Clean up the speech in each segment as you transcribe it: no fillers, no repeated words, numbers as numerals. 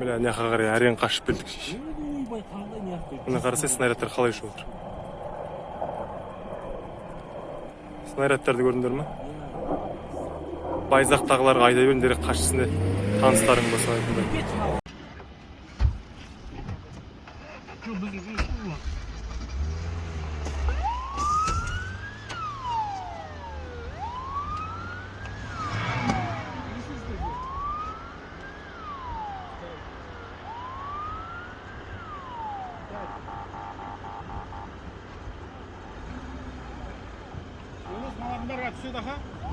Міне, ана жаққа қарай әрең қашып келдік. Мына қарасай, снарядтар қалай ұшып отыр. Снарядтарды көрдіңдер ма? Байзақтағыларға айта беріңдер, қашсын де, таныстарың болса айтыңдар.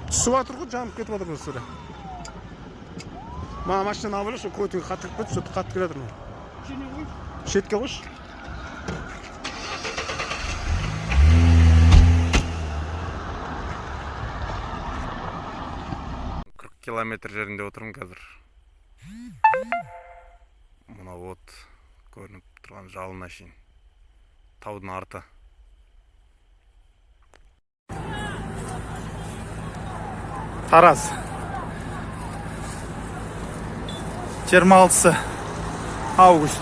Түсіп жатыр ғой, жанып кетіп жатыр мына сірә. Мына машинаны алып алшы, көтіңе қатты кіріп кетті, сөйтіп қатты келе жатыр мына. Шетке қойшы. 40 километр жерінде отырмын қазір. Мына от көрініп тұрған, жалын әшейін. Таудың арты. Тараз. 26 август.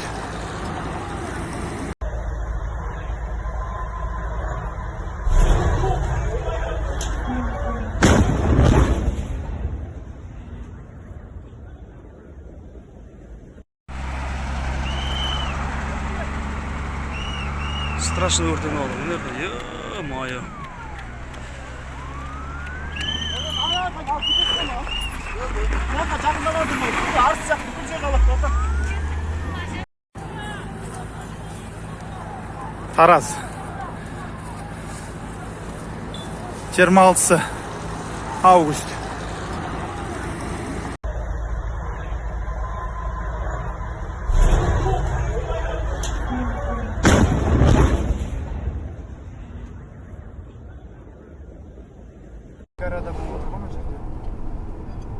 Страшно өртеніп алды мына жерде, ё-моё. Тараз. 26 август. Шекарада болып отыр ғой ана жерде.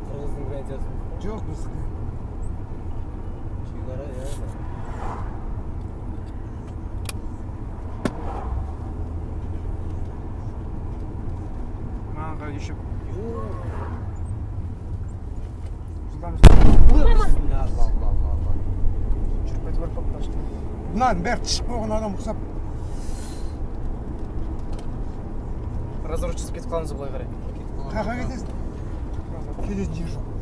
Қырғыздың границасы. Жоқ, біздікі. Шекара, иә. Маған қарай еще жылдам Алла, алла, алла, алла. жүріп кетіп барып қалыпты. Мынаның бәрі тышып қойған адам ұқсап. Разворот жасап кетіп қаламыз былай қарай. Қаяққа кетесің? Кететін жер жоқ.